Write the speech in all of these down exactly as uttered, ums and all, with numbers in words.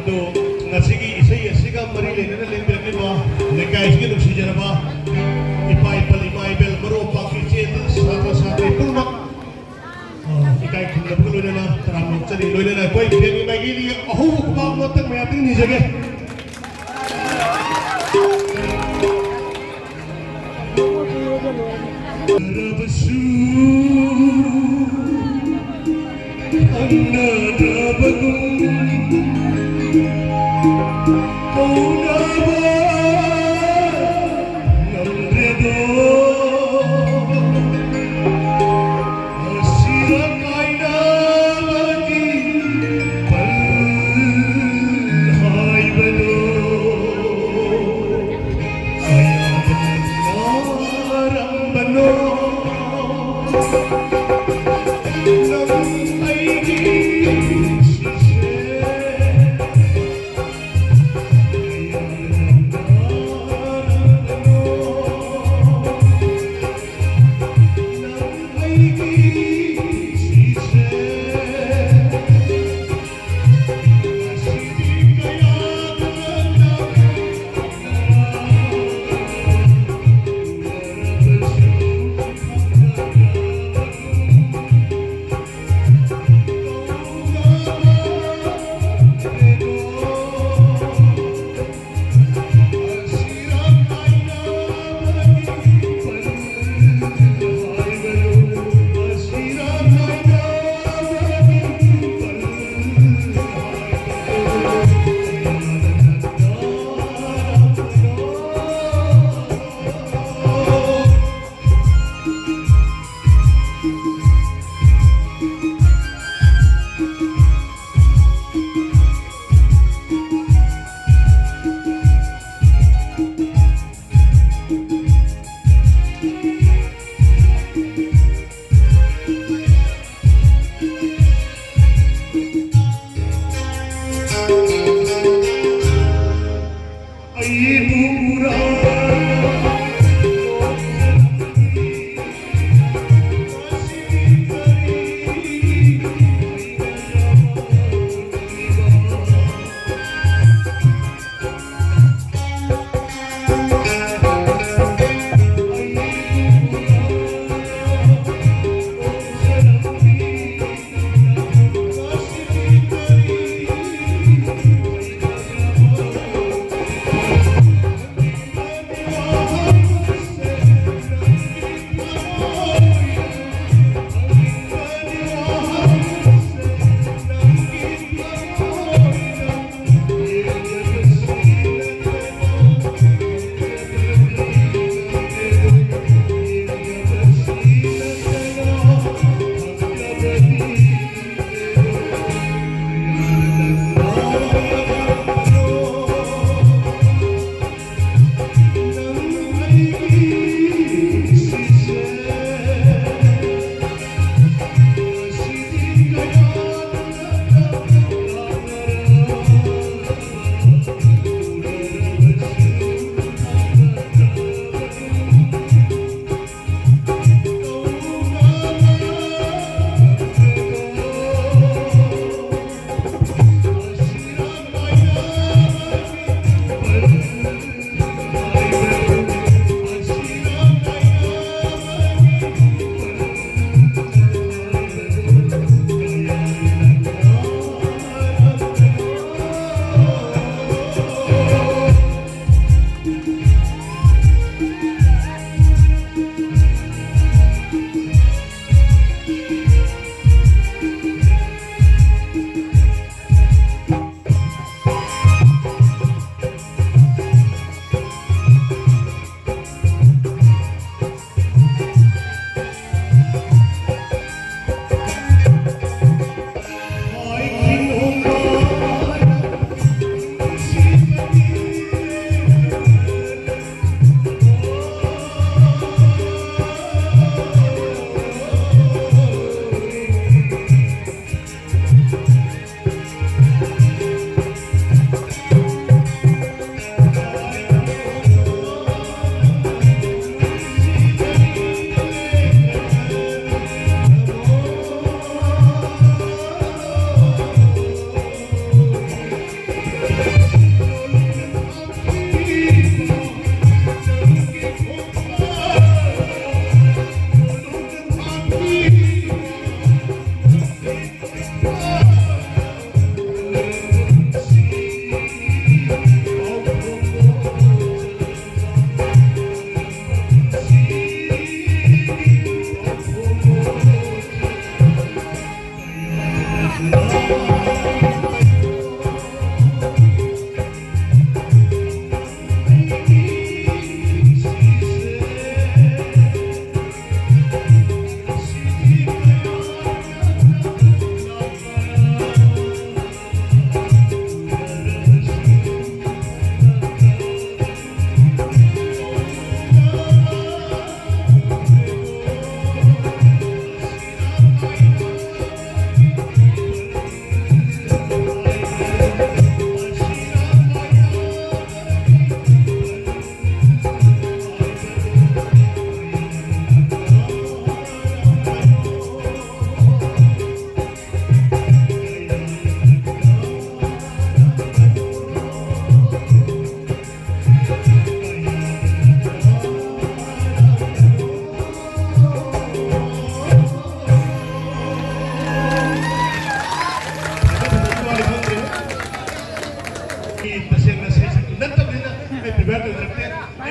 ꯑꯗꯣ ꯉꯁꯤꯒꯤ ꯏꯁꯩ ꯑꯁꯤꯒ ꯃꯔꯤ ꯂꯩꯅꯅ ꯂꯦꯡꯕꯤꯔꯛꯂꯤꯕ ꯂꯩꯀꯥꯏꯁꯤꯒꯤ ꯅꯨꯡꯁꯤꯖꯔꯕ ꯏꯄꯥ ꯏꯄꯜ, ꯏꯃꯥ ꯏꯕꯦꯜ, ꯃꯔꯨꯞ ꯃꯄꯥꯡ, ꯏꯆꯦ ꯁꯥꯇ꯭ꯔ ꯁꯥꯇ꯭ꯔꯤ ꯄꯨꯝꯅꯃꯛ, ꯑ, ꯏꯀꯥꯏ ꯈꯨꯝꯅꯕꯒ ꯂꯣꯏꯅꯅ ꯇꯔꯥꯝꯅ ꯑꯣꯛꯆꯔꯤ꯫ ꯂꯣꯏꯅꯅ ꯑꯩꯈꯣꯏ ꯕꯦꯡꯒꯤ ꯃꯥꯏꯀꯩꯗꯒꯤ ꯑꯍꯧꯕ ꯈꯨꯕꯥꯛ ꯑꯃꯇꯪ ꯃꯌꯥꯝꯗꯒꯤ ꯅꯤꯖꯒꯦ꯫ ꯈꯪꯅꯗꯕꯒꯨꯝ ꯀꯧꯅꯕ ꯉꯝꯗ꯭ꯔꯦꯗꯣ꯫ ꯑꯁꯤꯔ ꯀꯥꯏꯅꯕꯒꯤ ꯄꯜ ꯍꯥꯏꯕꯗꯣ꯫ ꯀꯌꯥꯗ ꯅꯥꯔꯝꯕꯅꯣ ꯅꯪ ꯑꯩꯒꯤ ꯄꯨꯟꯁꯤꯁꯦ꯫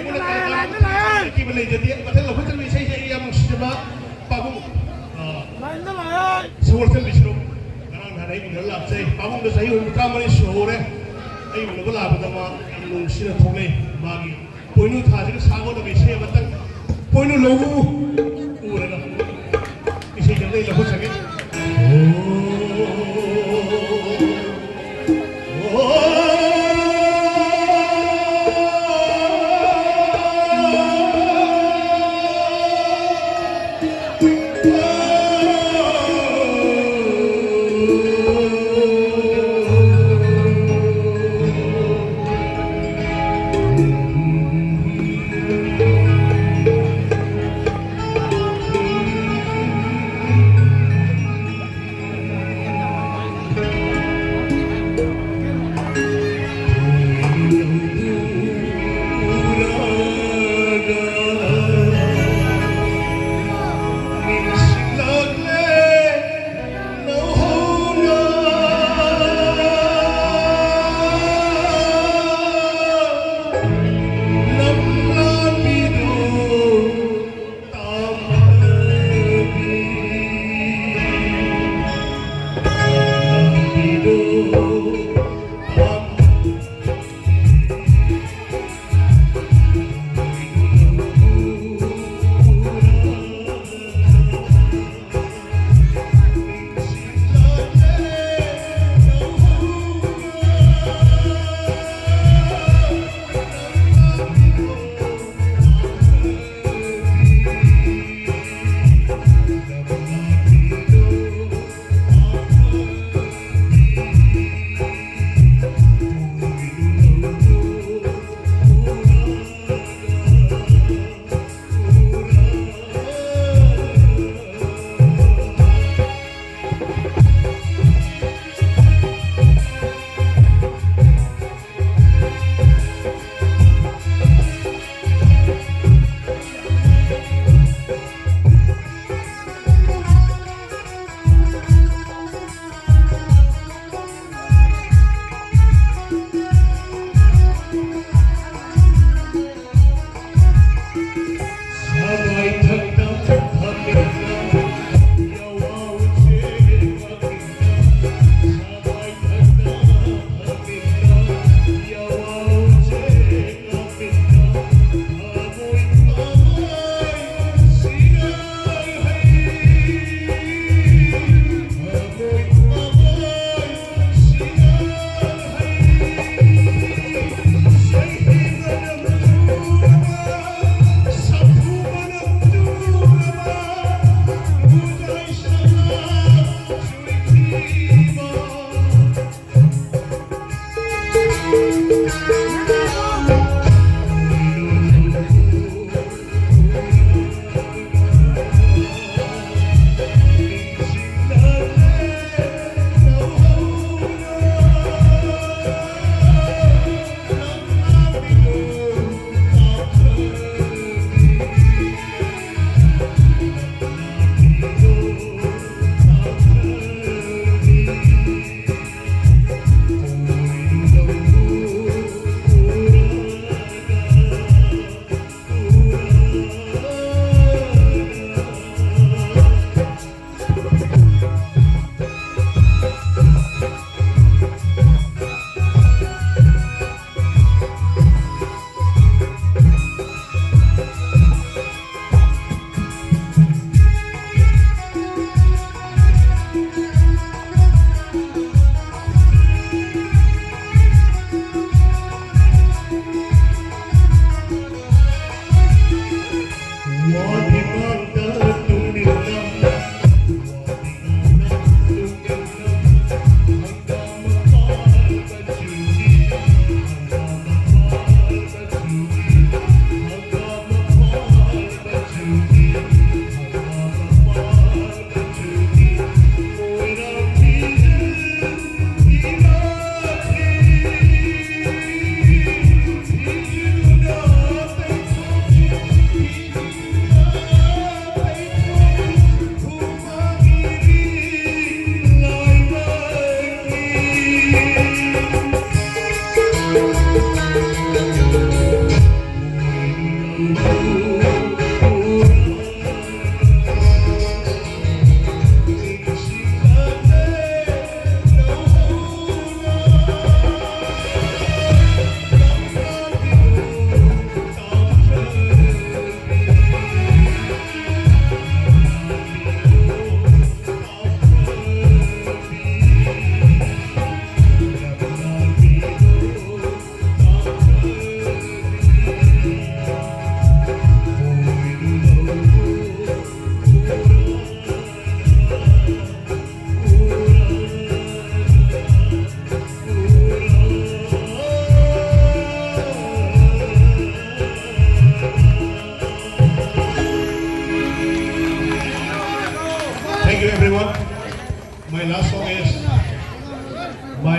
ꯑꯩꯉꯣꯟꯗ ꯀꯔꯤ ꯀꯔꯥ ꯑꯀꯤꯕ ꯂꯩꯖꯗꯦ꯫ ꯃꯊꯪ ꯂꯧꯈꯠꯆꯔꯤꯕ ꯏꯁꯩꯁꯦ ꯑꯩ ꯌꯥꯝ ꯅꯨꯡꯁꯤꯖꯕ ꯄꯥꯕꯨꯡ, ꯑ, ꯁꯒꯣꯜꯁꯦꯝ ꯕꯤꯁꯅꯨ ꯉꯔꯥꯡ ꯅꯍꯥꯟ ꯑꯩ ꯎꯅꯔ ꯂꯥꯛꯆꯩ꯫ ꯄꯥꯕꯨꯡꯗ ꯆꯍꯤ ꯍꯨꯝꯐꯨꯇꯔꯥ ꯃꯔꯤ ꯁꯨꯍꯧꯔꯦ꯫ ꯑꯩ ꯎꯅꯕ ꯂꯥꯛꯄꯗ ꯃꯥ ꯌꯥꯝ ꯅꯨꯡꯁꯤꯅ ꯊꯣꯛꯂꯛꯏ꯫ ꯃꯥꯒꯤ ꯄꯣꯏꯅꯨ ꯊꯥꯁꯤꯒ ꯁꯥꯒꯣꯟꯅꯕ ꯏꯁꯩ ꯑꯃꯇꯪ, ꯄꯣꯏꯅꯨ ꯂꯧꯎ ꯎꯔꯒ ꯏꯁꯩ ꯖꯒꯗ ꯂꯧꯈꯠꯆꯒꯦ꯫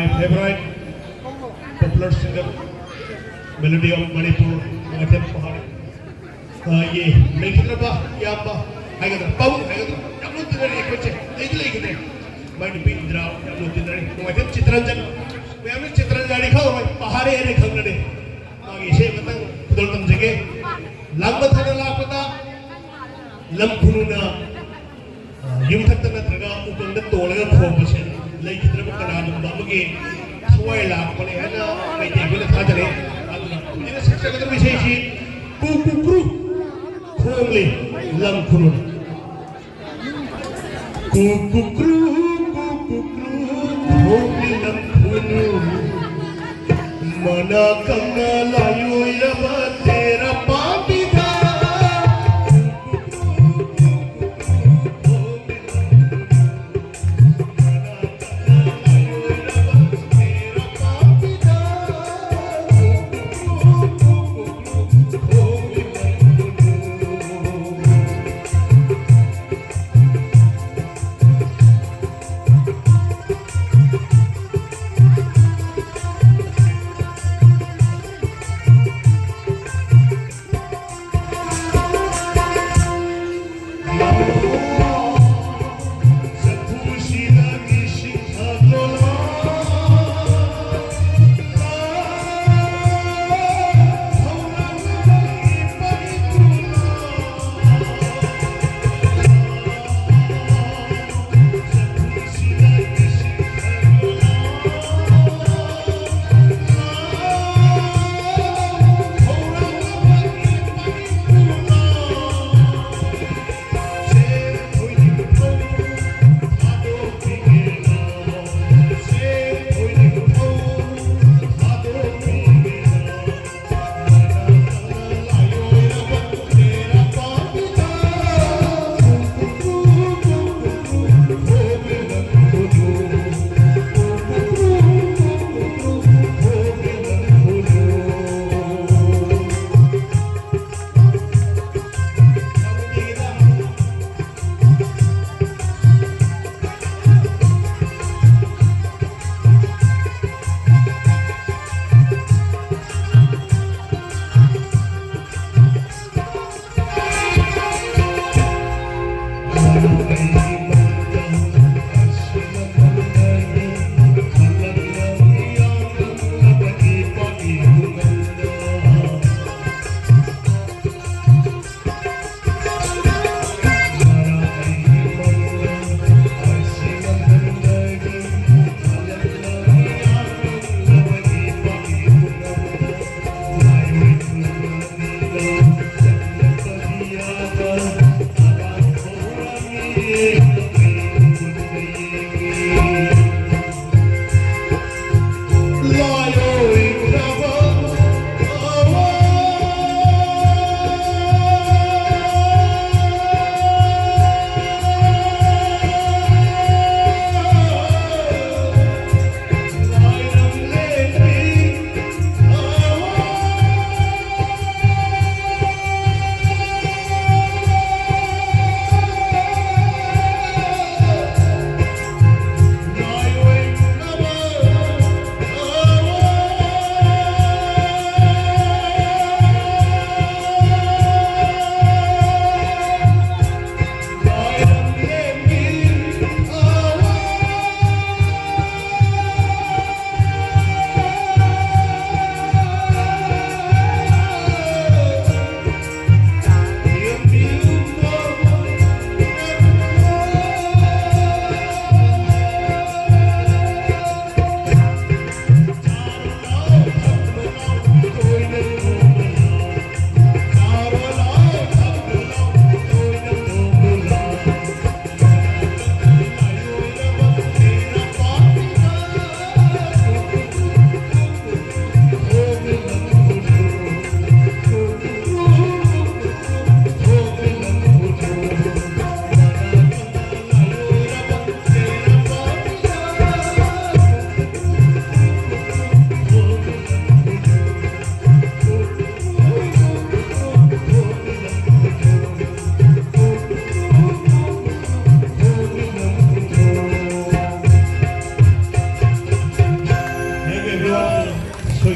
Favorite popular singer, Melody of Manipur, ꯅꯨꯡꯉꯥꯏꯊꯦꯝ ꯄꯍꯥꯔ꯫ ꯑ, ꯌꯦ, ꯂꯩꯈꯤꯗ꯭ꯔꯕ ꯏꯌꯥꯝꯕ ꯍꯥꯏꯒꯗ꯭ꯔꯥ, ꯄꯥꯕꯨꯡ ꯍꯥꯏꯒꯗ꯭ꯔꯥ, ꯌꯥꯝ ꯂꯨꯅ ꯇꯤꯟꯅꯔꯤ ꯑꯩꯈꯣꯏꯁꯦ, ꯂꯩꯗꯤ ꯂꯩꯈꯤꯗ꯭ꯔꯦ꯫ ꯃꯥꯏ ꯅꯨꯄꯤ ꯏꯟꯗꯤꯔꯥ ꯌꯥꯝ ꯂꯨꯅ ꯇꯤꯟꯅꯔꯤ꯫ ꯅꯨꯡꯉꯥꯏꯊꯦꯝ ꯆꯤꯇꯔꯟꯖꯟ, ꯃꯌꯥꯝꯅ ꯆꯤꯇꯔꯟꯖꯟ ꯍꯥꯏꯔꯗꯤ ꯈꯪꯉꯔꯣꯏ, ꯄꯍꯥꯔꯦ ꯍꯥꯏꯔꯗꯤ ꯈꯪꯒꯅꯤ꯫ ꯃꯥꯒꯤ ꯏꯁꯩ ꯑꯃꯇꯪ ꯈꯨꯗꯣꯜ ꯇꯝꯖꯒꯦ꯫ ꯂꯥꯡꯕ ꯊꯥꯗ ꯂꯥꯛꯄꯗ ꯂꯝ ꯈꯨꯅꯨꯅ ꯌꯨꯝꯊꯛꯇ ꯅꯠꯇ꯭ꯔꯒ ꯎꯄꯪꯗ ꯇꯣꯡꯂꯒ ꯈꯣꯡꯕꯁꯦ ꯂꯩꯈꯤꯗ꯭ꯔꯕ ꯀꯅꯥꯒꯨꯝꯕ ꯑꯃꯒꯤ ꯊꯋꯥꯏ ꯂꯥꯛꯄꯅꯦ ꯍꯥꯏꯅ ꯃꯩꯇꯩ ꯑꯩꯈꯣꯏꯅ ꯊꯥꯖꯅꯩ꯫ ꯑꯗꯨꯅ ꯍꯧꯖꯤꯛ ꯁꯛꯆꯒꯗꯧꯔꯤꯕ ꯏꯁꯩꯁꯤ ꯀꯨ ꯀꯨ ꯀ꯭ꯔꯨ ꯈꯣꯡꯂꯤ ꯂꯝ ꯈꯨꯅꯨ꯫ ꯀꯨ ꯀꯨ ꯀ꯭ꯔꯨ, ꯀꯨ ꯀꯨ ꯀ꯭ꯔꯨ, ꯈꯣꯡꯂꯤ ꯂꯝ ꯈꯨꯅꯨ꯫ ꯃꯅꯥ ꯀꯪꯅ ꯂꯥꯏꯑꯣꯏꯔꯕ ꯇꯦꯔꯥ ꯄꯥꯝꯕꯤꯗ꯫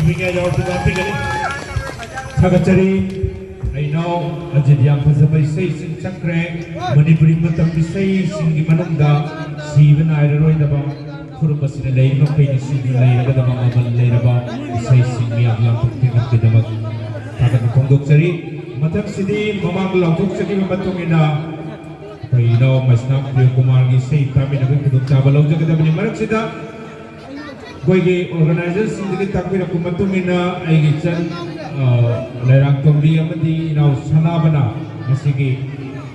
ꯄꯤꯛꯅꯤꯛ ꯌꯥꯎꯔꯛꯄꯗ ꯄꯤꯒꯅꯤ꯫ ꯊꯥꯒꯠꯆꯔꯤ꯫ ꯑꯩꯅꯥꯎ ꯑꯖꯤꯠ ꯌꯥꯝ ꯐꯖꯕ ꯏꯁꯩꯁꯤꯡ ꯆꯠꯈ꯭ꯔꯦ꯫ ꯃꯅꯤꯄꯨꯔꯤ ꯃꯇꯝ ꯏꯁꯩꯁꯤꯡꯒꯤ ꯃꯅꯨꯡꯗ ꯁꯤꯕ ꯅꯥꯏꯔꯔꯣꯏꯗꯕ, ꯐꯨꯔꯨꯞ ꯑꯁꯤꯗ ꯂꯩꯔꯤꯕ ꯃꯈꯩꯅ ꯁꯤꯗꯨꯅ ꯂꯩꯔꯒꯗꯕ ꯃꯃꯜ ꯂꯩꯔꯕ ꯏꯁꯩꯁꯤꯡ ꯃꯤꯌꯥꯝ ꯌꯥꯝꯊꯣꯛꯄꯤꯕꯒꯤꯗꯃꯛ ꯊꯥꯒꯠꯄ ꯐꯣꯡꯗꯣꯛꯆꯔꯤ꯫ ꯃꯊꯪꯁꯤꯗꯤ ꯃꯃꯥꯡꯗ ꯂꯥꯎꯊꯣꯛꯆꯈꯤꯕ ꯃꯇꯨꯡ ꯏꯟꯅ ꯑꯩꯈꯣꯏ ꯏꯅꯥꯎ ꯃꯩꯁꯅꯥꯝ ꯄ꯭ꯔꯤꯌꯣ ꯀꯨꯃꯥꯔꯒꯤ ꯏꯁꯩ ꯇꯥꯃꯤꯟꯅꯕꯒꯤ ꯈꯨꯗꯣꯡꯆꯥꯕ ꯂꯧꯖꯒꯗꯕꯅꯤ꯫ ꯃꯔꯛꯁꯤꯗ ꯑꯩꯈꯣꯏꯒꯤ organizerꯁꯤꯡꯗꯒꯤ ꯇꯥꯛꯄꯤꯔꯛꯄ ꯃꯇꯨꯡ ꯏꯟꯅ ꯑꯩꯒꯤ ꯏꯆꯟ, ꯑ, ꯂꯩꯔꯥꯡꯇꯣꯝꯕꯤ ꯑꯃꯗꯤ ꯏꯅꯥꯎ ꯁꯅꯥꯕꯅ ꯉꯁꯤꯒꯤ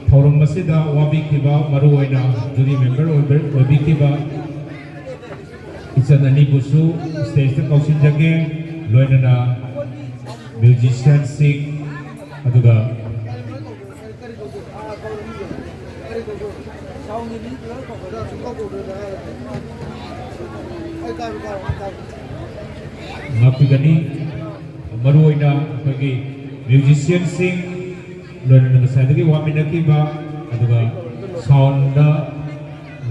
ꯊꯧꯔꯝ ꯑꯁꯤꯗ ꯋꯥꯕꯤꯈꯤꯕ, ꯃꯔꯨꯑꯣꯏꯅ jury member ꯑꯣꯏꯕ-, ꯑꯣꯏꯕꯤꯈꯤꯕ ꯏꯆꯟ ꯑꯅꯤꯕꯨꯁꯨ stageꯇ ꯀꯧꯁꯤꯟꯖꯒꯦ, ꯂꯣꯏꯅꯅ musicianꯁꯤꯡ, ꯑꯗꯨꯒ ꯉꯥꯛꯄꯤꯒꯅꯤ꯫ ꯃꯔꯨꯑꯣꯏꯅ ꯑꯩꯈꯣꯏꯒꯤ musicianꯁꯤꯡ, ꯂꯣꯏꯅꯅ ꯉꯁꯥꯏꯗꯒꯤ ꯋꯥꯃꯤꯟꯅꯈꯤꯕ, ꯑꯗꯨꯒ soundꯗ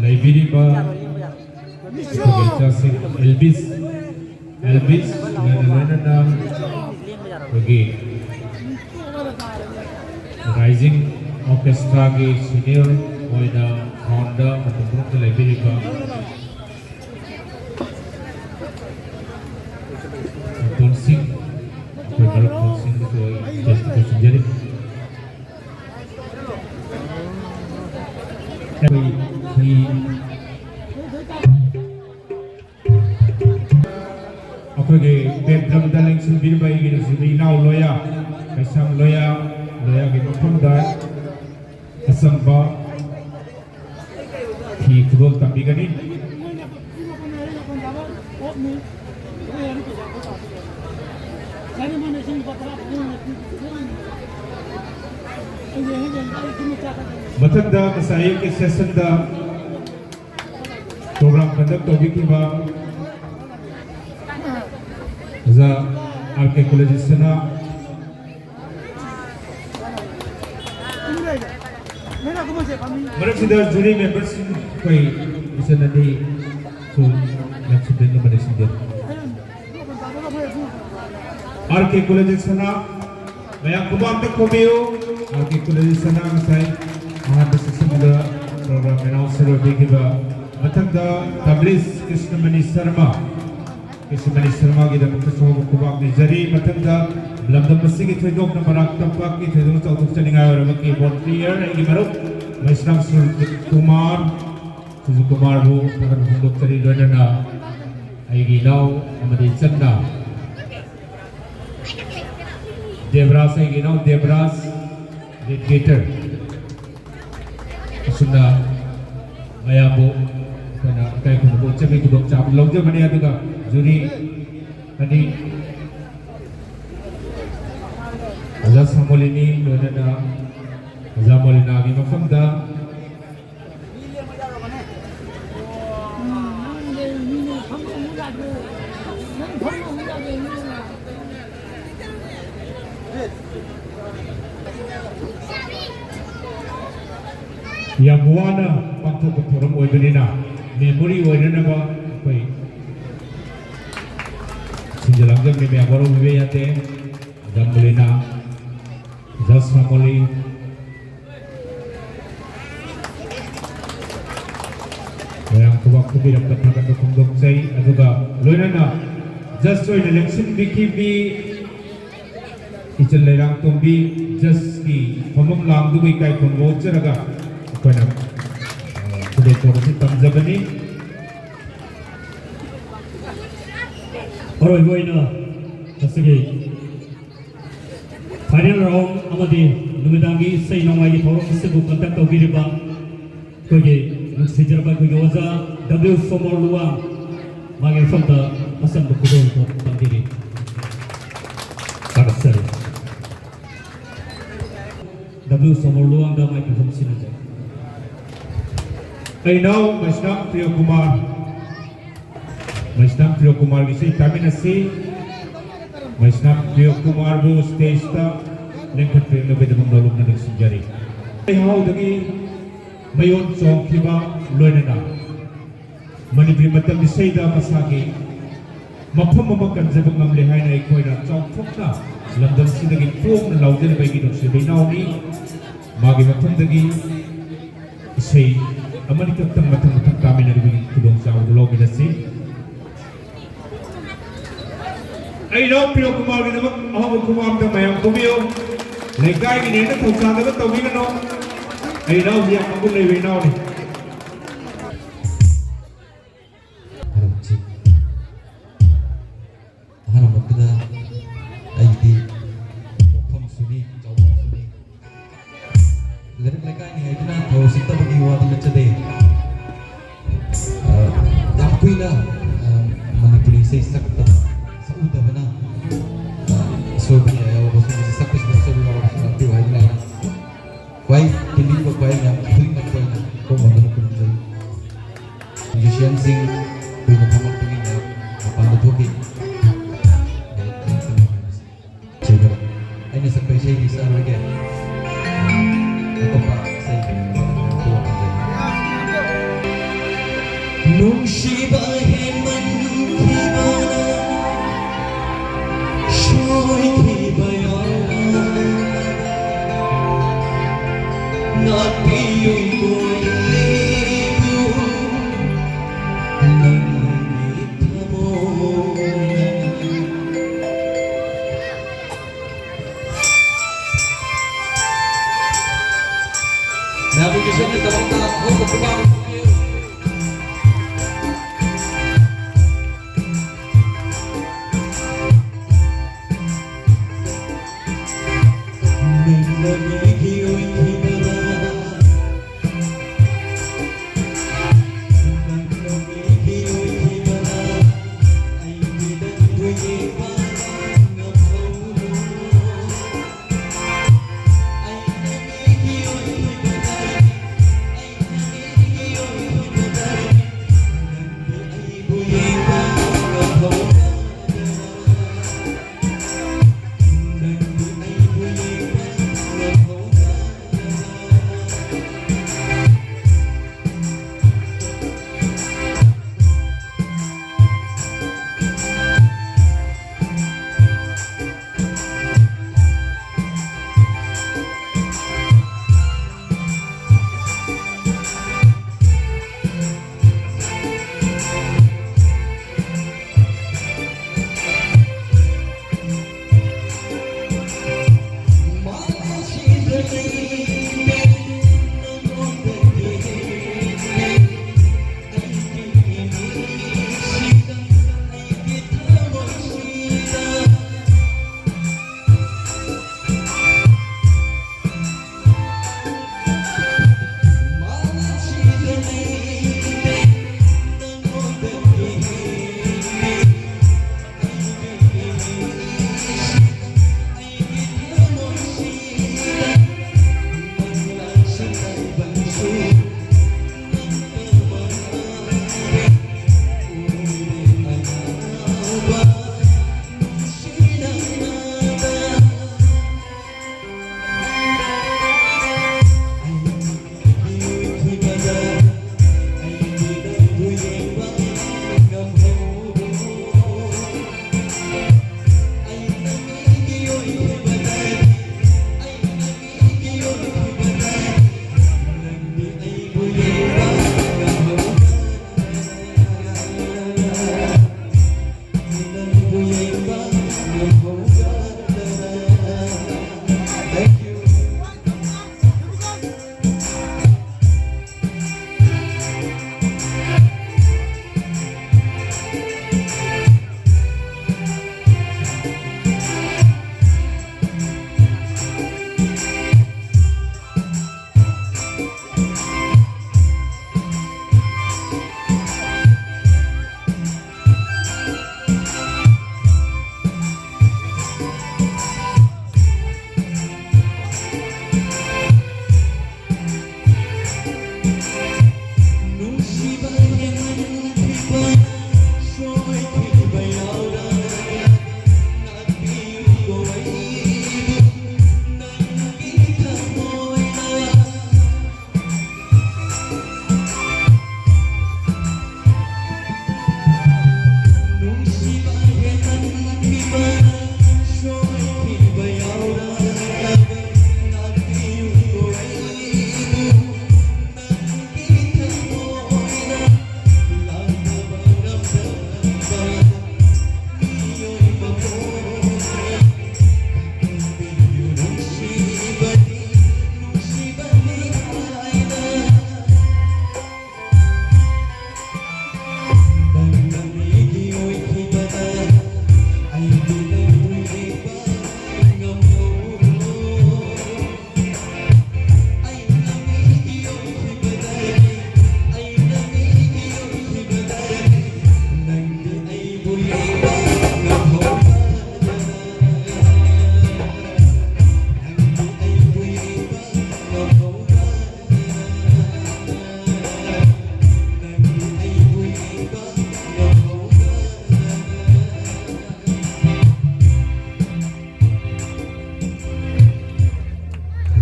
ꯂꯩꯕꯤꯔꯤꯕ ꯑꯩꯈꯣꯏꯒꯤ ꯏꯆꯥꯁꯤꯡ, ꯑꯦꯜꯕꯤꯁ, ꯑꯦꯜꯕꯤꯁ, ꯂꯣꯏꯅ ꯂꯣꯏꯅꯅ ꯑꯩꯈꯣꯏꯒꯤ rising orchestraꯒꯤ senior ꯑꯣꯏꯅ soundꯗ ꯃꯇꯝ ꯄꯨꯝꯅꯃꯛꯇ ꯂꯩꯕꯤꯔꯤꯕ ꯇꯣꯟꯁꯤꯡ, ꯑꯩꯈꯣꯏ ꯃꯔꯨꯞ ꯇꯣꯟꯁꯤꯡꯕꯨꯁꯨ ꯑꯩ stageꯇ ꯀꯧꯁꯤꯟꯖꯔꯤ꯫ ꯑꯩꯈꯣꯏ ꯐꯤ ꯑꯩꯈꯣꯏꯒꯤ backgroundꯗ ꯂꯦꯡꯁꯤꯟꯕꯤꯔꯤꯕ ꯑꯩꯒꯤ ꯅꯨꯡꯁꯤꯕ ꯏꯅꯥꯎ ꯂꯣꯌꯥ, ꯀꯩꯁꯥꯝ ꯂꯣꯌꯥ, ꯂꯣꯌꯥꯒꯤ ꯃꯐꯝꯗ ꯑꯆꯝꯕ ꯐꯤ ꯈꯨꯗꯣꯜ ꯇꯝꯕꯤꯒꯅꯤ꯫ ꯃꯊꯪꯗ ꯉꯁꯥꯏ ꯑꯌꯨꯛꯀꯤ sessionꯗ program conduct ꯇꯧꯕꯤꯈꯤꯕ ꯑꯣꯖꯥ ꯑꯥꯔ ꯀꯦ ꯀꯨꯂꯖꯤꯠꯁꯅ ꯃꯔꯛꯁꯤꯗ jury memberꯁꯤꯡ ꯑꯩꯈꯣꯏ ꯏꯆꯟ ꯑꯅꯤꯁꯨ ꯂꯦꯡꯁꯤꯟꯕꯤꯅꯕ ꯅꯤꯡꯁꯤꯡꯖꯔꯤ꯫ ꯑꯥꯔ ꯀꯦ ꯀꯨꯂꯖꯤꯠ ꯁꯅꯥ, ꯃꯌꯥꯝ ꯈꯨꯕꯥꯛ ꯑꯝꯇ ꯈꯣꯝꯕꯤꯌꯨ꯫ ꯑꯥꯔ ꯀꯦ ꯀꯨꯂꯖꯤꯠ ꯁꯅꯥ ꯉꯁꯥꯏ ꯑꯍꯥꯟꯕ ꯁꯦꯁꯟꯗ program announcer ꯑꯣꯏꯕꯤꯈꯤꯕ꯫ ꯃꯊꯪꯗ ꯇꯕ꯭ꯂꯤꯁ ꯀ꯭ꯔꯤꯁꯅꯃꯅꯤ ꯁꯔꯃ, ꯀ꯭ꯔꯤꯁꯅꯃꯅꯤ ꯁꯔꯃꯒꯤꯗꯃꯛꯇꯁꯨ ꯍꯧꯕ ꯈꯨꯕꯥꯛ ꯅꯤꯖꯔꯤ꯫ ꯃꯊꯪꯗ ꯂꯝꯗꯝ ꯑꯁꯤꯒꯤ ꯊꯣꯏꯗꯣꯛꯅ ꯃꯔꯥꯛ ꯇꯝꯄꯥꯛꯀꯤ ꯊꯣꯏꯗꯣꯛꯅ ꯆꯥꯎꯊꯣꯛꯆꯅꯤꯡꯉꯥꯏ ꯑꯣꯏꯔꯕ keyboard player ꯑꯩꯒꯤ ꯃꯔꯨꯞ ꯃꯩꯁꯅꯥꯝ ꯁꯨꯔꯖꯤꯠ ꯀꯨꯃꯥꯔ, ꯁꯨꯔꯖꯤꯠ ꯀꯨꯃꯥꯔꯕꯨ ꯊꯥꯒꯠꯄ ꯐꯣꯡꯗꯣꯛꯆꯔꯤ꯫ ꯂꯣꯏꯅꯅ ꯑꯩꯒꯤ ꯏꯅꯥꯎ ꯑꯃꯗꯤ ꯏꯆꯟꯅ ꯗꯦꯕ꯭ꯔꯥꯖ, ꯑꯩꯒꯤ ꯏꯅꯥꯎ ꯗꯦꯕ꯭ꯔꯥꯖ, lead guitar꯫ ꯑꯁꯨꯝꯅ ꯃꯌꯥꯝꯕꯨ ꯑꯩꯈꯣꯏꯅ ꯏꯀꯥꯏ ꯈꯨꯝꯅꯕ ꯎꯠꯆꯕꯒꯤ ꯈꯨꯗꯣꯡꯆꯥꯕ ꯂꯧꯖꯕꯅꯤ꯫ ꯑꯗꯨꯒ ꯖꯨꯔꯤ ꯑꯅꯤ, ꯑꯣꯖꯥ ꯁꯥꯃꯣꯂꯤꯅꯤ ꯂꯣꯏꯅꯅ ꯑꯣꯖꯥ ꯃꯣꯂꯤꯅꯥꯒꯤ ꯃꯐꯝꯗ ꯌꯥꯝ ꯋꯥꯅ ꯄꯥꯡꯊꯣꯛꯄ ꯊꯧꯔꯝ ꯑꯣꯏꯕꯅꯤꯅ memory ꯑꯣꯏꯅꯅꯕ ꯑꯩꯈꯣꯏ ꯁꯤꯟꯖ ꯂꯥꯡꯖꯕꯅꯤ, ꯃꯌꯥꯝ ꯋꯥꯔꯧꯕꯤꯕ ꯌꯥꯗꯦ꯫ ꯑꯣꯖꯥ ꯃꯣꯂꯤꯅꯥ, ꯑꯣꯖꯥ ꯁꯥꯃꯣꯂꯤ, ꯃꯌꯥꯝ ꯈꯨꯕꯥꯛ ꯈꯨꯕꯤꯔꯛꯄ ꯊꯥꯒꯠꯄ ꯐꯣꯡꯗꯣꯛꯆꯩ꯫ ꯑꯗꯨꯒ ꯂꯣꯏꯅꯅ judge ꯑꯣꯏꯅ ꯂꯦꯡꯁꯤꯟꯕꯤꯈꯤꯕꯤ ꯏꯆꯜ ꯂꯩꯔꯥꯡꯇꯣꯝꯕꯤ, judgeꯀꯤ ꯐꯝꯐꯝ ꯂꯥꯡꯗꯨꯕꯨ ꯏꯀꯥꯏ ꯈꯨꯝꯅꯕ ꯎꯠꯆꯔꯒ ꯑꯩꯈꯣꯏꯅ, ꯑ, ꯈꯨꯗꯣꯜꯄꯣꯠ ꯑꯁꯤ ꯇꯝꯖꯕꯅꯤ꯫ ꯑꯔꯣꯏꯕ ꯑꯣꯏꯅ ꯉꯁꯤꯒꯤ final round ꯑꯃꯗꯤ ꯅꯨꯃꯤꯗꯥꯡꯒꯤ ꯏꯁꯩ ꯅꯣꯡꯃꯥꯏꯒꯤ ꯊꯧꯔꯝ ꯑꯁꯤꯕꯨ conduct ꯇꯧꯕꯤꯔꯤꯕ ꯑꯩꯈꯣꯏꯒꯤ ꯅꯨꯡꯁꯤꯖꯔꯕ ꯑꯩꯈꯣꯏꯒꯤ ꯑꯣꯖꯥ W ꯁꯣꯃꯣꯔ ꯂꯨꯋꯥꯡ, ꯃꯥꯒꯤ ꯃꯐꯝꯗ ꯑꯆꯟꯕ ꯈꯨꯗꯣꯜ ꯇꯝꯕꯤꯔꯤ꯫ ꯊꯥꯒꯠꯆꯔꯤ꯫ W ꯁꯣꯃꯣꯔ ꯂꯨꯋꯥꯡꯗ ꯃꯥꯏ ꯄꯤꯐꯝ ꯁꯤꯟꯅꯖꯩ꯫ ꯑꯩ ꯏꯅꯥꯎ ꯃꯩꯁꯅꯥꯝ ꯄ꯭ꯔꯤꯌꯣꯀꯨꯃꯥꯔ, ꯃꯩꯁꯅꯥꯝ ꯄ꯭ꯔꯤꯌꯣꯀꯨꯃꯥꯔꯒꯤ ꯏꯁꯩ ꯇꯥꯃꯤꯟꯅꯁꯤ꯫ ꯃꯩꯁꯅꯥꯝ ꯄ꯭ꯔꯤꯌꯣꯀꯨꯃꯥꯔꯕꯨ stageꯇ ꯂꯦꯡꯈꯠꯄꯤꯔꯛꯅꯕꯒꯤꯗꯃꯛ ꯅꯣꯂꯨꯛꯅ ꯅꯤꯡꯁꯤꯡꯖꯔꯤ꯫ ꯂꯩꯍꯥꯎꯗꯒꯤ ꯃꯌꯣꯟ ꯆꯣꯡꯈꯤꯕ ꯂꯣꯏꯅꯅ ꯃꯅꯤꯄꯨꯔꯤ ꯃꯇꯝ ꯏꯁꯩꯗ ꯃꯁꯥꯒꯤ ꯃꯐꯝ ꯑꯃ ꯀꯟꯖꯕ ꯉꯝꯂꯦ ꯍꯥꯏꯅ ꯑꯩꯈꯣꯏꯅ ꯆꯥꯎꯊꯣꯛꯅ ꯂꯝꯗꯝꯁꯤꯗꯒꯤ ꯐꯣꯡꯅ ꯂꯥꯎꯖꯔꯤꯕ ꯑꯩꯒꯤ ꯅꯨꯡꯁꯤꯕ ꯏꯅꯥꯎꯅꯤ꯫ ꯃꯥꯒꯤ ꯃꯐꯝꯗꯒꯤ ꯏꯁꯩ ꯑꯃꯅꯤꯈꯛꯇꯪ ꯃꯊꯪ ꯃꯊꯪ ꯇꯥꯃꯤꯟꯅꯕꯒꯤ ꯈꯨꯗꯣꯡꯆꯥꯕꯗꯨ ꯂꯧꯃꯤꯟꯅꯁꯤ꯫ ꯑꯩ ꯏꯅꯥꯎ ꯄꯤꯔꯣ ꯀꯨꯃꯥꯔꯒꯤꯗꯃꯛ ꯑꯍꯧꯕ ꯈꯨꯃꯥꯡꯗ ꯃꯌꯥꯝ ꯈꯨꯝꯕꯤꯌꯨ꯫ ꯂꯩꯀꯥꯏꯒꯤꯅꯦꯅ ꯊꯧꯁꯥꯗꯕ ꯇꯧꯕꯤꯒꯅꯨ꯫ ꯑꯩ ꯏꯅꯥꯎꯁꯤ ꯌꯥꯝ ꯃꯒꯨꯟ ꯂꯩꯕ ꯏꯅꯥꯎꯅꯤ꯫ ꯍꯧꯖꯤꯛ ꯑꯍꯥꯟꯕꯃꯛꯇꯗ ꯑꯩꯒꯤꯗꯤ ꯄꯣꯛꯐꯝꯁꯨꯅꯤ, ꯆꯥꯎꯐꯝꯁꯨꯅꯤ꯫ ꯂꯩꯔꯛ ꯂꯩꯀꯥꯏꯅꯤ ꯍꯥꯏꯗꯨꯅ ꯊꯧ ꯎꯁꯤꯠꯇꯕꯒꯤ ꯋꯥꯗꯤ ꯅꯠꯆꯗꯦ꯫ ꯑ, ꯌꯥꯝ ꯀꯨꯏꯅ, ꯑ, ꯃꯅꯤꯄꯨꯔꯤ ꯏꯁꯩ ꯁꯛꯇꯕ, ꯁꯛꯎꯗꯕꯅ, ꯑ, ꯑꯁꯣꯏꯕ ꯀꯌꯥ ꯌꯥꯎꯔꯕꯁꯨ, ꯃꯁꯤ ꯁꯛꯄꯁꯤꯗ ꯑꯁꯣꯏꯕ ꯌꯥꯎꯔꯕꯁꯨ ꯉꯥꯛꯄꯤꯌꯨ ꯍꯥꯏꯗꯨꯅ ꯑꯩꯅ ꯈ꯭ꯋꯥꯏ ꯇꯤꯟꯕꯤꯕ ꯈ꯭ꯋꯥꯏ ꯃꯌꯥꯝ ꯈꯨꯗꯤꯡꯃꯛꯄꯨ ꯑꯩꯅ ꯏꯀꯣꯛ ꯃꯟꯗꯨꯅ ꯈꯨꯔꯨꯝꯖꯩ꯫ ꯃ꯭ꯌꯨꯖꯤꯁꯤꯌꯥꯟꯁꯤꯡ ꯀꯨꯏꯅ ꯐꯝꯃꯛꯄꯒꯤ ꯃꯌꯥꯝ ꯃꯄꯥꯟꯗ ꯊꯣꯛꯈꯤ꯫ ꯁꯤꯗ ꯑꯩꯅ ꯁꯛꯄ ꯏꯁꯩꯗꯤ ꯁꯛꯑꯔꯣꯏꯒꯦ꯫ ꯑꯇꯣꯞꯄ ꯏꯁꯩ ꯀꯩꯅꯣ ꯑꯃ ꯇꯧꯔꯛꯀꯦ꯫ ꯅꯨꯡꯁꯤꯕ ꯍꯦꯟꯃꯟꯈꯤꯕꯅ ꯁꯣꯏꯈꯤꯕ ꯌꯥꯎꯕ ꯉꯥꯛꯄꯤꯌꯨ ꯀꯣ ꯑꯩꯕꯨ ꯅꯪꯒꯤ ꯊꯃꯣꯏꯅ꯫ ꯃꯌꯥꯝꯒꯤ ꯃꯤꯁꯟꯒꯤꯗꯃꯛꯇ ꯑꯍꯧꯕ ꯈꯨꯕꯥꯛ ꯑꯃ ꯄꯤꯕꯤꯌꯨ꯫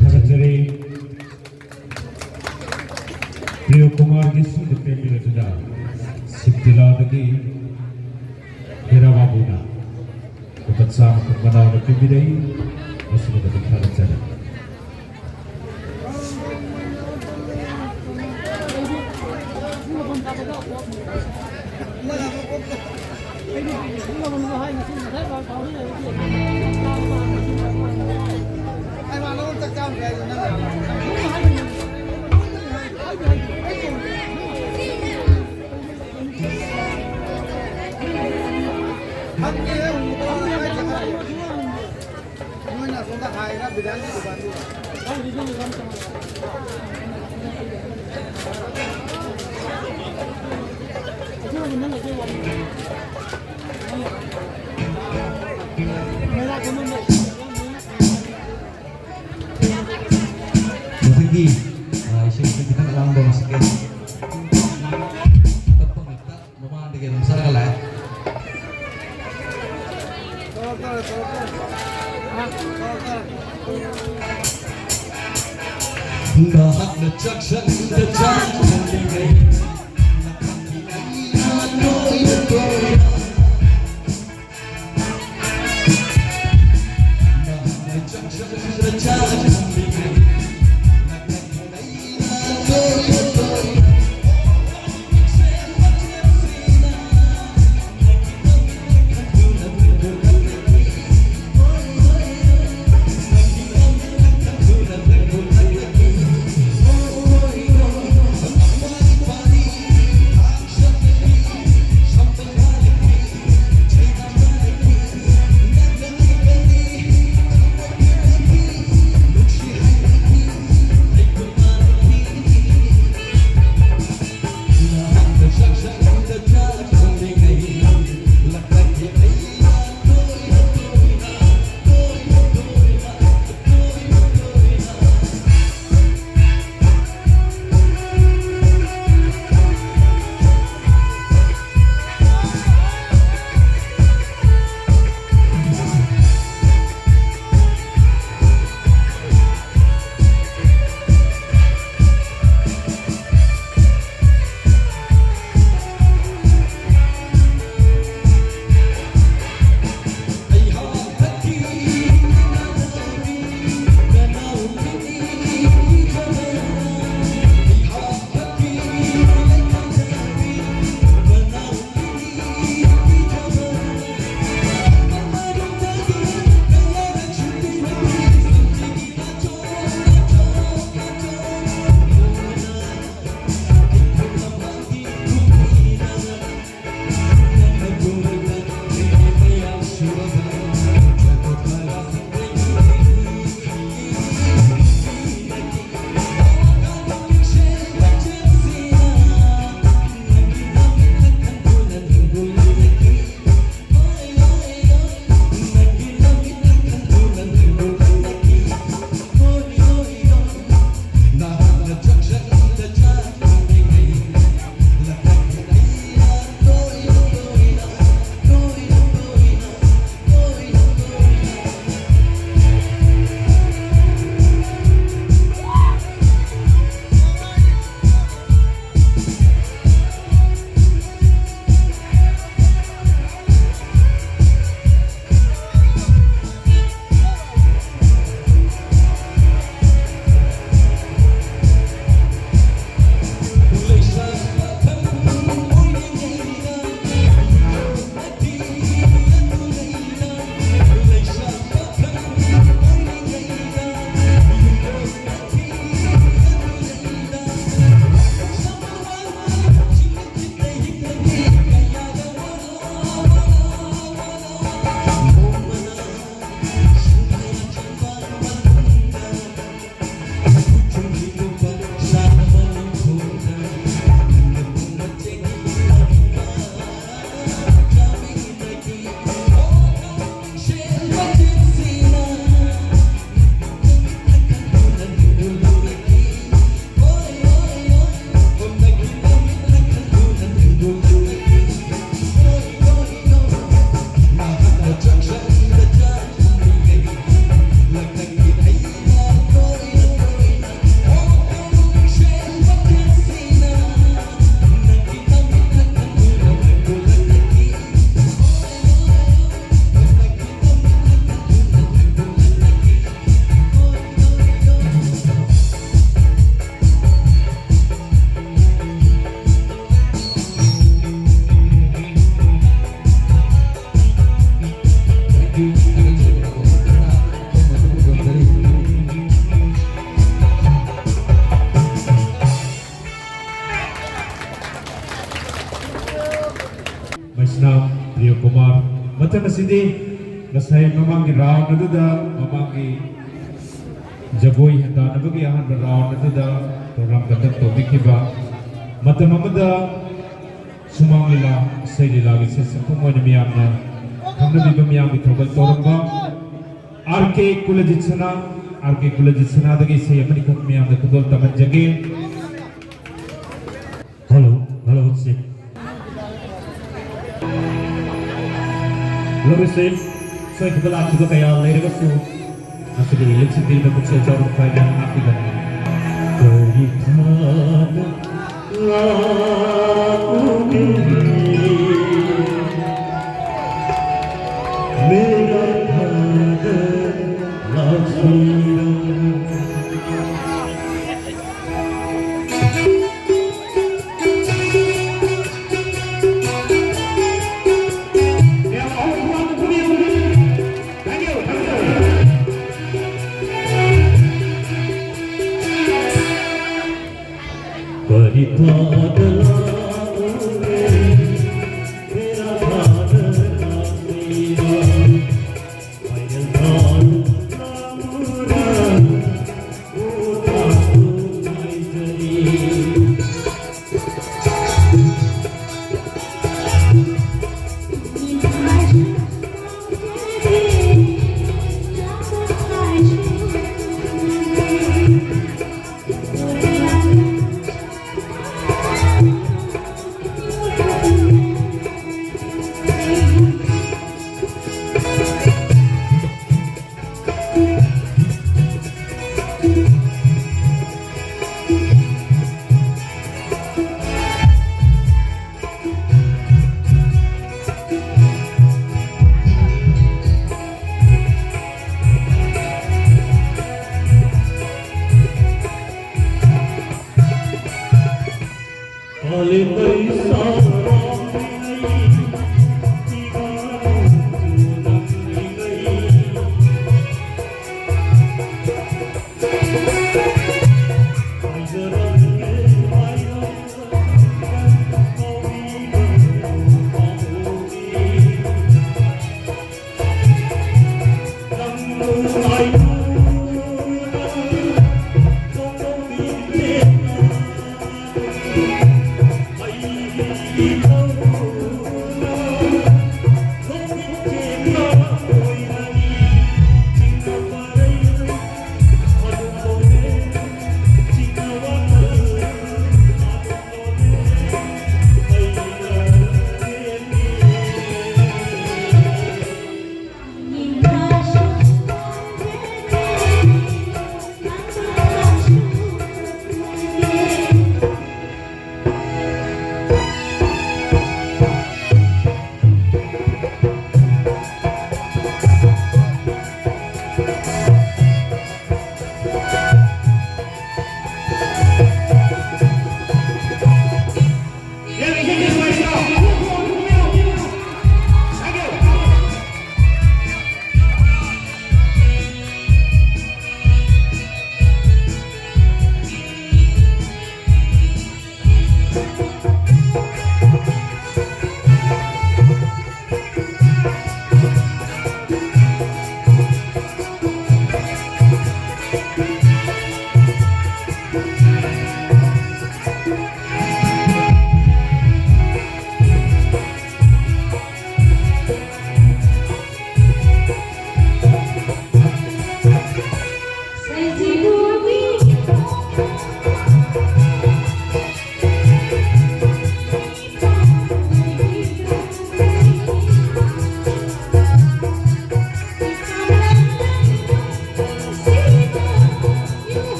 ꯊꯥꯒꯠꯆꯔꯤ꯫ ꯄ꯭ꯔꯤꯌꯣ ꯀꯨꯃꯥꯔꯒꯤ ꯁꯤꯗ ꯄꯦꯟꯕꯤꯔꯗꯨꯅ ꯁꯤꯞꯇꯤꯂꯥꯗꯒꯤ ꯍꯦꯔꯥ ꯕꯥꯕꯨꯅ ꯂꯨꯄꯥ ꯆꯥꯝꯃ ꯀꯨꯟ ꯃꯅꯥꯎꯅ ꯄꯤꯕꯤꯔꯛꯏ꯫ ꯃꯁꯤꯗ ꯃꯇꯤꯛ ꯊꯥꯒꯠꯆꯔꯤ꯫ ꯅꯣꯏꯅ ꯑꯁꯣꯝꯗ ꯍꯥꯏꯔ ꯕꯤꯗꯥꯟꯒꯤ ꯗꯨꯀꯥꯟꯗꯨ꯫ ꯃꯊꯪꯒꯤ, ꯑ, ꯏꯁꯩꯁꯤ ꯈꯤꯇꯪ ꯑꯔꯥꯡꯕ ꯑꯃ ꯁꯛꯀꯦ꯫ ꯑꯇꯞꯄ ꯉꯥꯛꯇ꯫ ꯃꯃꯥꯡꯗꯒꯤ ꯑꯗꯨꯝ ꯆꯠꯂꯒ ꯂꯥꯛꯑꯦ꯫ ꯉꯥꯏꯍꯥꯛꯅ ꯆꯥꯛ ꯆꯥꯛ ꯆꯥꯛ ꯆꯥꯛ ꯃꯩꯁꯅꯥꯝ ꯄ꯭ꯔꯤꯌꯣ ꯀꯨꯃꯥꯔ꯫ ꯃꯊꯪ ꯑꯁꯤꯗꯤ ꯉꯁꯥꯏ ꯃꯃꯥꯡꯒꯤ ꯔꯥꯎꯟ ꯑꯗꯨꯗ, ꯃꯃꯥꯡꯒꯤ ꯖꯒꯣꯏ ꯍꯦꯟꯗꯥꯟꯅꯕꯒꯤ ꯑꯍꯥꯟꯕ ꯔꯥꯎꯟ ꯑꯗꯨꯗ ꯄ꯭ꯔꯣꯒ꯭ꯔꯥꯝ ꯀꯟꯗꯛ ꯇꯧꯕꯤꯈꯤꯕ, ꯃꯇꯝ ꯑꯃꯗ ꯁꯨꯃꯥꯡ ꯂꯤꯂꯥ, ꯏꯁꯩ ꯂꯤꯂꯥꯒꯤ ꯁꯦꯟꯁꯛꯐꯝ ꯑꯣꯏꯅ ꯃꯤꯌꯥꯝꯅ ꯈꯪꯅꯕꯤꯕ, ꯃꯤꯌꯥꯝꯒꯤ ꯊꯧꯒꯜ ꯇꯧꯔꯝꯕ ꯑꯥꯔ ꯀꯦ ꯀꯨꯂꯖꯤꯠ ꯁꯅꯥ, ꯑꯥꯔ ꯀꯦ ꯀꯨꯂꯖꯤꯠ ꯁꯅꯥꯗꯒꯤ ꯏꯁꯩ ꯑꯃꯅꯤꯈꯛ ꯃꯤꯌꯥꯝꯗ ꯈꯨꯗꯣꯜ ꯇꯝꯍꯟꯖꯒꯦ꯫ Hello, hello, check. ꯂꯧꯃꯤꯁꯤꯡ, ꯁꯣꯏꯈꯤꯕ ꯂꯥꯛꯈꯤꯕ ꯀꯌꯥ ꯂꯩꯔꯒꯁꯨ, ꯉꯁꯤꯒꯤ ꯂꯤꯂꯤꯛꯁꯤꯡ ꯄꯤꯔꯤꯕ ꯄꯨꯛꯆꯦꯜ ꯆꯥꯎꯕ ꯈ꯭ꯋꯥꯏꯗꯒꯤ ꯉꯥꯛꯄꯤꯒꯅꯤ꯫ ꯀꯔꯤ ꯊꯥꯗ ꯂꯥꯛꯎꯒꯦ? ꯃꯦꯔꯥ ꯊꯥꯗ ꯂꯥꯛꯁꯤꯔꯥ?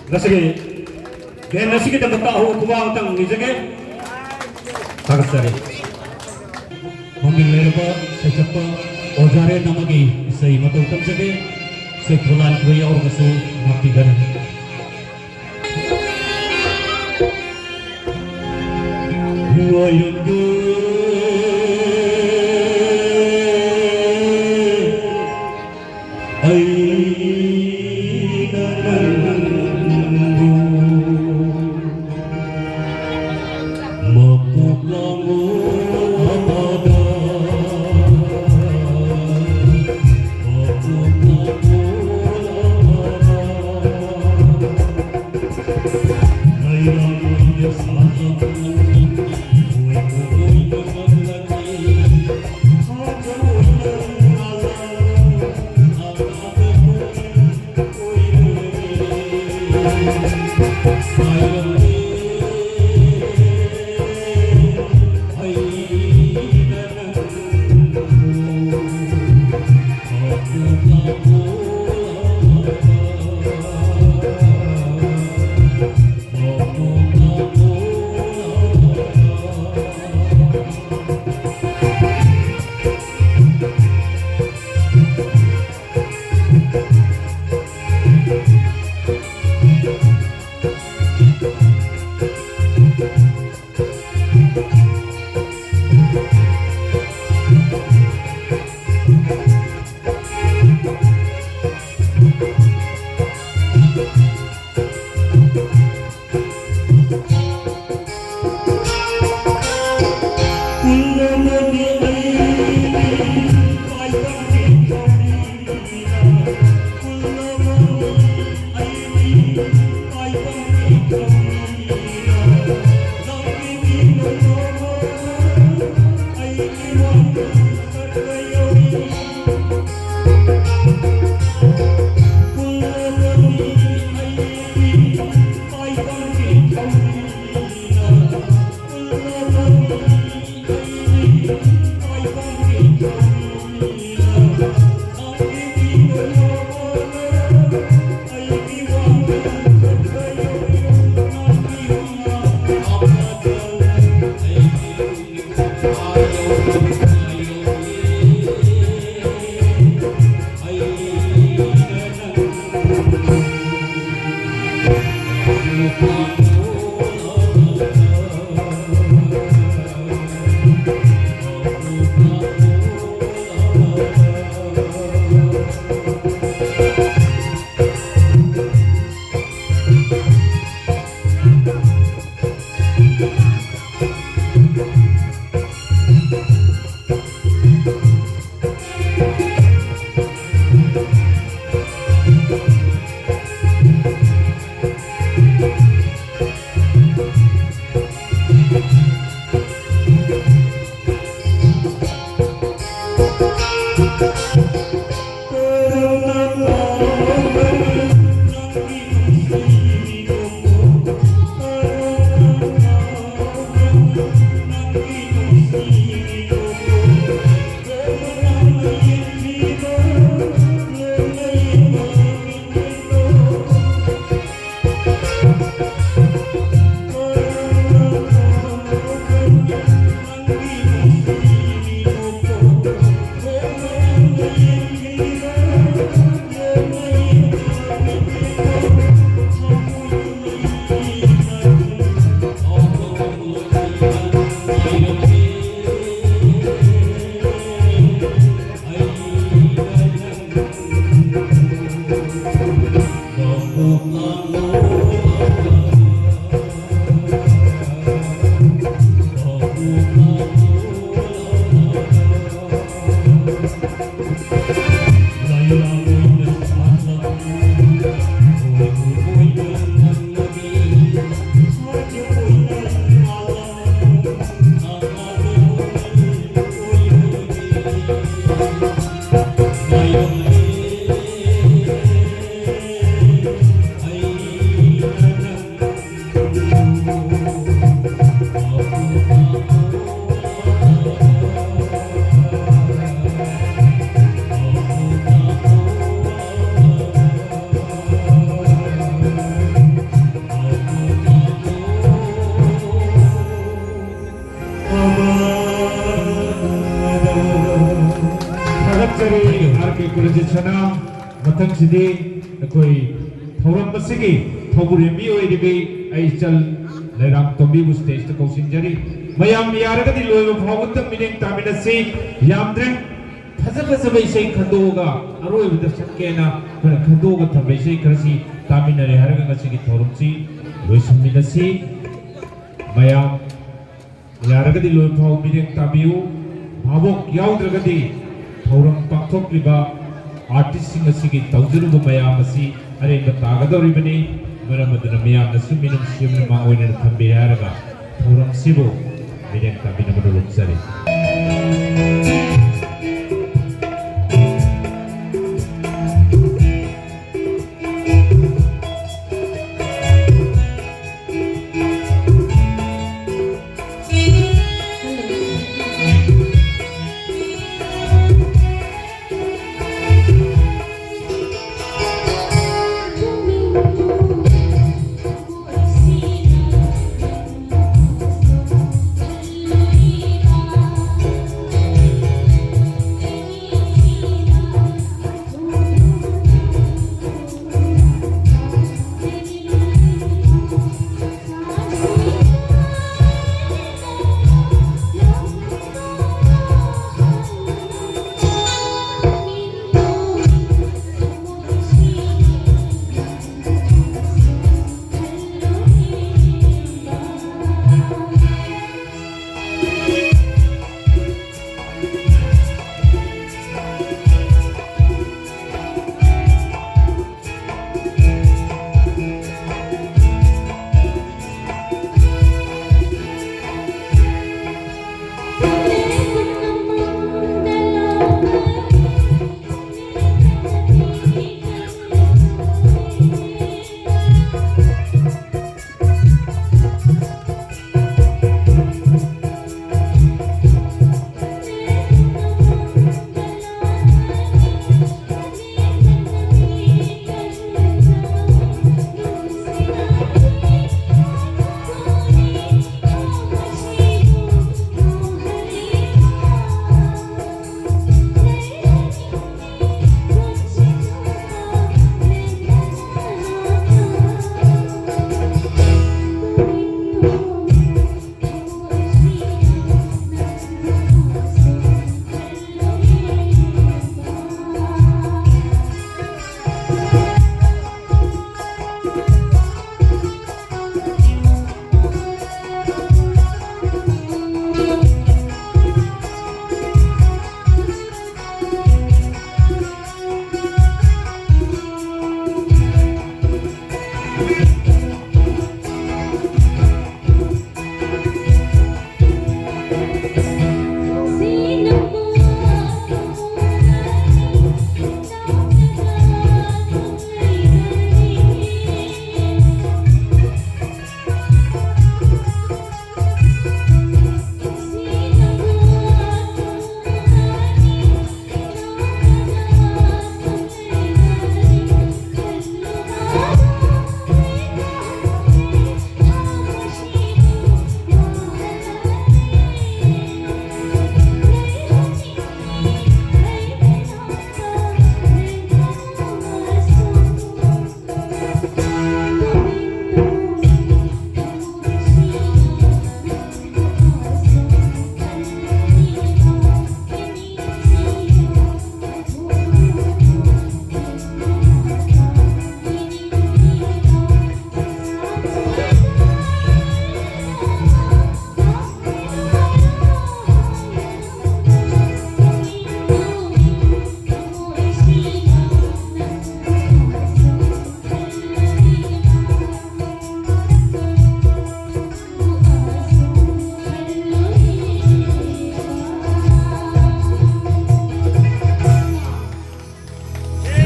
ꯉꯁꯤꯒꯤ ꯕꯦꯟ ꯑꯁꯤꯒꯤꯗꯃꯛꯇ ꯑꯍꯧꯕ ꯈꯨꯕꯥꯛ ꯑꯃꯇꯪ ꯅꯤꯖꯒꯦ꯫ ꯊꯥꯒꯠꯆꯔꯤ꯫ ꯃꯃꯤꯡ ꯂꯩꯔꯕ ꯁꯩꯁꯛꯄ ꯑꯣꯖꯥꯔꯦꯟ ꯑꯃꯒꯤ ꯏꯁꯩ ꯃꯇꯧ ꯇꯝꯖꯒꯦ꯫ ꯏꯁꯩ ꯊꯣꯂꯥꯟꯈꯤꯕ ꯌꯥꯎꯔꯒꯁꯨ ꯉꯥꯛꯄꯤꯒꯅꯤ꯫ ꯋꯥꯌꯨꯝꯗꯨ ꯑꯩꯅ ꯅꯪꯕꯨ ꯃꯄꯣꯛ ꯂꯥꯡꯉꯣ ꯑꯃꯗ, ꯃꯄꯣꯛ ꯂꯥꯡꯉꯣ ꯑꯃꯗ꯫ ꯄ꯭ꯔꯖꯤꯠ ꯁꯅꯥ, ꯃꯊꯪꯁꯤꯗꯤ ꯑꯩꯈꯣꯏ ꯊꯧꯔꯝ ꯑꯁꯤꯒꯤ ꯊꯧꯕꯨꯔꯦꯝꯕꯤ ꯑꯣꯏꯔꯤꯕꯤ ꯑꯩ ꯏꯆꯜ ꯂꯩꯔꯥꯝꯇꯣꯝꯕꯤꯕꯨ ꯁ꯭ꯇꯦꯖꯇ ꯀꯧꯁꯤꯟꯖꯔꯤ꯫ ꯃꯌꯥꯝ ꯌꯥꯔꯒꯗꯤ ꯂꯣꯏꯕ ꯐꯥꯎꯕꯗ ꯃꯤꯠꯌꯦꯡ ꯇꯥꯃꯤꯟꯅꯁꯤ꯫ ꯌꯥꯝꯗ꯭ꯔꯦ꯫ ꯐꯖ ꯐꯖꯕ ꯏꯁꯩ ꯈꯟꯗꯣꯛꯑꯒ ꯑꯔꯣꯏꯕꯗ ꯁꯛꯀꯦꯅ ꯑꯩꯈꯣꯏꯅ ꯈꯟꯗꯣꯛꯑꯒ ꯊꯝꯕ ꯏꯁꯩ ꯈꯔꯁꯤ ꯇꯥꯃꯤꯟꯅꯔꯦ ꯍꯥꯏꯔꯒ ꯉꯁꯤꯒꯤ ꯊꯧꯔꯝꯁꯤ ꯂꯣꯏꯁꯤꯟꯃꯤꯟꯅꯁꯤ꯫ ꯃꯌꯥꯝ ꯌꯥꯔꯒꯗꯤ ꯂꯣꯏꯐꯥꯎ ꯃꯤꯠꯌꯦꯡ ꯇꯥꯕꯤꯌꯨ꯫ ꯚꯥꯕꯣꯛ ꯌꯥꯎꯗ꯭ꯔꯒꯗꯤ ꯊꯧꯔꯝ ꯄꯥꯡꯊꯣꯛꯂꯤꯕ ꯑꯥꯔꯇꯤꯁꯁꯤꯡ ꯑꯁꯤꯒꯤ ꯇꯧꯖꯔꯨꯕ ꯃꯌꯥꯝ ꯑꯁꯤ ꯑꯔꯦꯝꯕ ꯇꯥꯒꯗꯧꯔꯤꯕꯅꯤ꯫ ꯃꯔꯝ ꯑꯗꯨꯅ ꯃꯌꯥꯝꯅꯁꯨ ꯃꯤꯅꯨꯡꯁꯤ ꯑꯃꯅ ꯃꯥꯡꯑꯣꯏꯅꯅ ꯊꯝꯕꯤꯔꯦ ꯍꯥꯏꯔꯒ ꯊꯧꯔꯝꯁꯤꯕꯨ ꯃꯤꯠꯌꯦꯡ ꯇꯥꯕꯤꯅꯕ ꯅꯣꯂꯨꯛꯆꯔꯤ꯫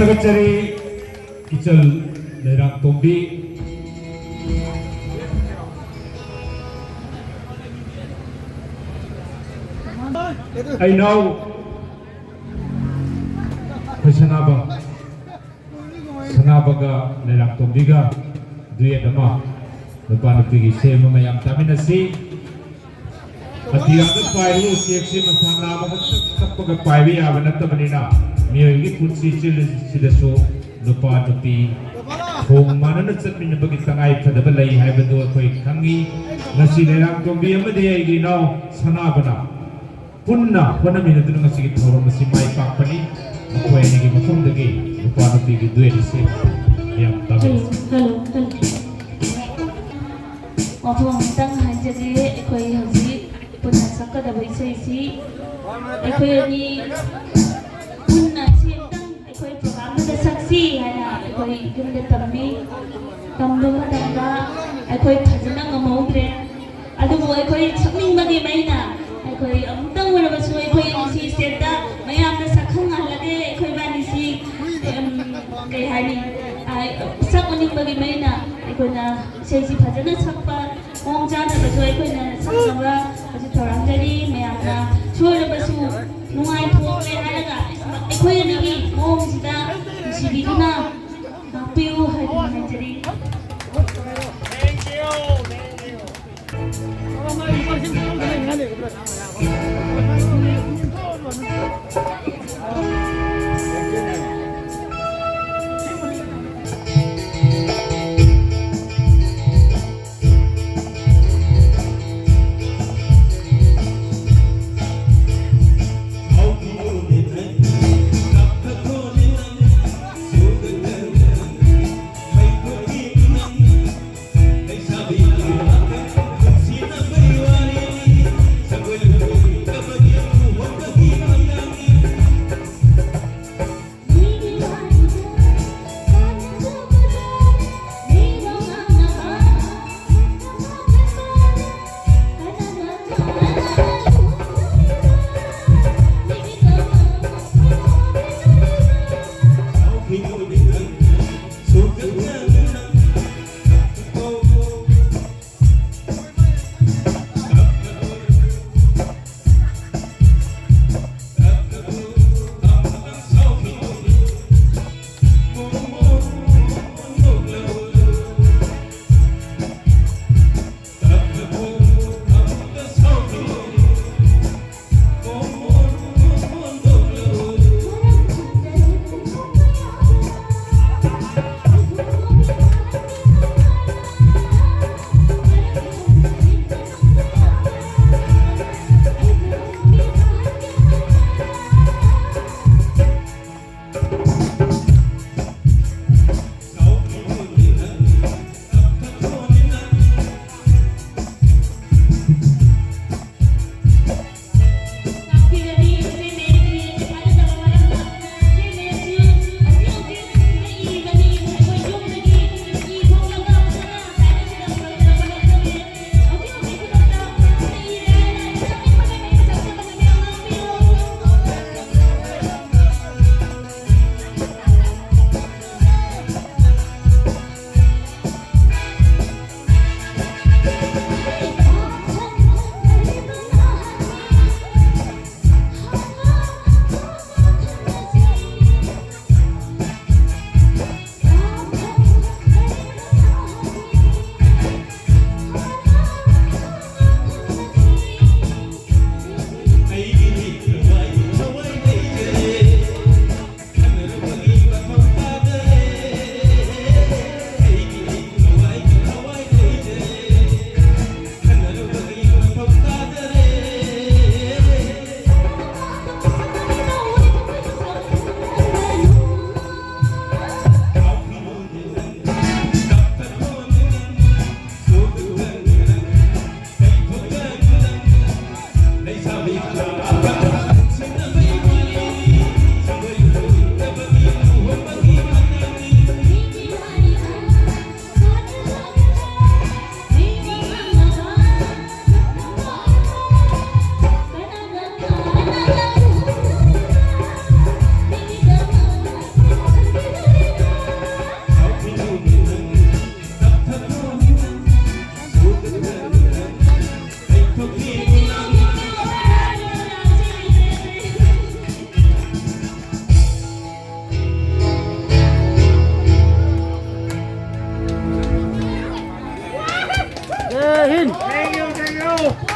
ꯊꯥꯒꯠꯆꯔꯤ꯫ ꯏꯆꯜ ꯂꯩꯔꯥꯛꯇꯣꯝꯕꯤ꯫ ꯑꯩꯅꯥꯎ ꯑꯩꯈꯣꯏ ꯁꯅꯥꯕ, ꯁꯅꯥꯕꯒ ꯂꯩꯔꯥꯛꯇꯣꯝꯕꯤꯒ duet ꯑꯃ ꯅꯨꯄꯥ ꯅꯨꯄꯤꯒꯤ ꯏꯁꯩ ꯑꯃ ꯃꯌꯥꯝ ꯇꯥꯃꯤꯟꯅꯁꯤ꯫ ꯑꯇꯤꯌꯥꯗ ꯄꯥꯏꯔꯤꯕ ꯎꯆꯦꯛꯁꯤ ꯃꯁꯥ ꯅꯥꯕ ꯈꯛꯇ ꯀꯞꯄꯒ ꯄꯥꯏꯕ ꯌꯥꯕ ꯅꯠꯇꯕꯅꯤꯅ, ꯃꯤꯑꯣꯏꯕꯒꯤ ꯄꯨꯟꯁꯤ ꯆꯦꯜꯂꯤꯁꯤꯗꯁꯨ ꯅꯨꯄꯥ ꯅꯨꯄꯤ ꯊꯣꯡ ꯃꯥꯟꯅꯅ ꯆꯠꯃꯤꯟꯅꯕꯒꯤ ꯇꯉꯥꯏ ꯐꯗꯕ ꯂꯩ ꯍꯥꯏꯕꯗꯨ ꯑꯩꯈꯣꯏ ꯈꯪꯉꯤ꯫ ꯉꯁꯤ ꯂꯩꯔꯥꯛꯇꯣꯝꯕꯤ ꯑꯃꯗꯤ ꯑꯩꯒꯤ ꯏꯅꯥꯎ ꯁꯅꯥꯕꯅ ꯄꯨꯟꯅ ꯍꯣꯠꯅꯃꯤꯟꯅꯗꯨꯅ ꯉꯁꯤꯒꯤ ꯊꯧꯔꯝ ꯑꯁꯤ ꯃꯥꯏ ꯄꯥꯛꯄꯅꯤ꯫ ꯃꯈꯣꯏ ꯑꯅꯤꯒꯤ ꯃꯐꯝꯗꯒꯤ ꯅꯨꯄꯥ ꯅꯨꯄꯤꯒꯤ duet ꯑꯁꯤ ꯌꯥꯝ ꯇꯥꯕꯤꯔꯁꯤ꯫ Hello, hello, hello. ꯋꯥꯐꯝ ꯑꯃꯇꯪ ꯍꯥꯏꯖꯒꯦ꯫ ꯑꯩꯈꯣꯏ ꯍꯧꯖꯤꯛ ꯄꯨꯟꯅ ꯁꯛꯀꯗꯕ ꯏꯁꯩꯁꯤ ꯑꯩꯈꯣꯏ ꯑꯅꯤ ꯄꯨꯟꯅ ꯏꯁꯩ ꯑꯃꯇꯪ ꯑꯩꯈꯣꯏ program ꯑꯃꯗ ꯁꯛꯁꯤ ꯍꯥꯏꯅ ꯑꯩꯈꯣꯏ ꯌꯨꯝꯗ ꯇꯝꯃꯤ꯫ ꯇꯝꯕ ꯃꯇꯝꯗ ꯑꯩꯈꯣꯏ ꯐꯖꯅ ꯉꯝꯍꯧꯗ꯭ꯔꯦ꯫ ꯑꯗꯨꯕꯨ ꯑꯩꯈꯣꯏ ꯁꯛꯅꯤꯡꯕꯒꯤ ꯃꯩꯅ ꯑꯩꯈꯣꯏ ꯑꯃꯨꯛꯇꯪ ꯑꯣꯏꯔꯕꯁꯨ ꯑꯩꯈꯣꯏ ꯉꯁꯤ stage ꯇ ꯃꯌꯥꯝꯅ ꯁꯛꯈꯪꯍꯜꯂꯒꯦ꯫ ꯑꯩꯈꯣꯏ ꯏꯕꯥꯅꯤꯁꯤ, ꯎꯝ, ꯀꯩ ꯍꯥꯏꯅꯤ, ꯑ, ꯁꯛ ꯎꯅꯤꯡꯕꯒꯤ ꯃꯩꯅ ꯑꯩꯈꯣꯏꯅ ꯏꯁꯩꯁꯤ ꯐꯖꯅ ꯁꯛꯄ ꯃꯑꯣꯡ ꯆꯥꯅꯕꯁꯨ ꯑꯩꯈꯣꯏꯅ ꯁꯛꯅꯕ ꯍꯧꯖꯤꯛ ꯊꯧꯔꯥꯡꯖꯔꯤ꯫ ꯃꯌꯥꯝꯅ ꯁꯣꯏꯔꯕꯁꯨ ꯅꯨꯡꯉꯥꯏꯊꯣꯛꯂꯦ ꯍꯥꯏꯔꯒ ꯑꯩꯈꯣꯏ ꯑꯅꯤꯒꯤ ꯃꯑꯣꯡꯁꯤꯗ ꯅꯨꯡꯁꯤꯕꯤꯗꯨꯅ ꯉꯥꯛꯄꯤꯌꯨ ꯍꯥꯏꯗꯨꯅ ꯍꯥꯏꯖꯔꯤ꯫ Thank you, thank you.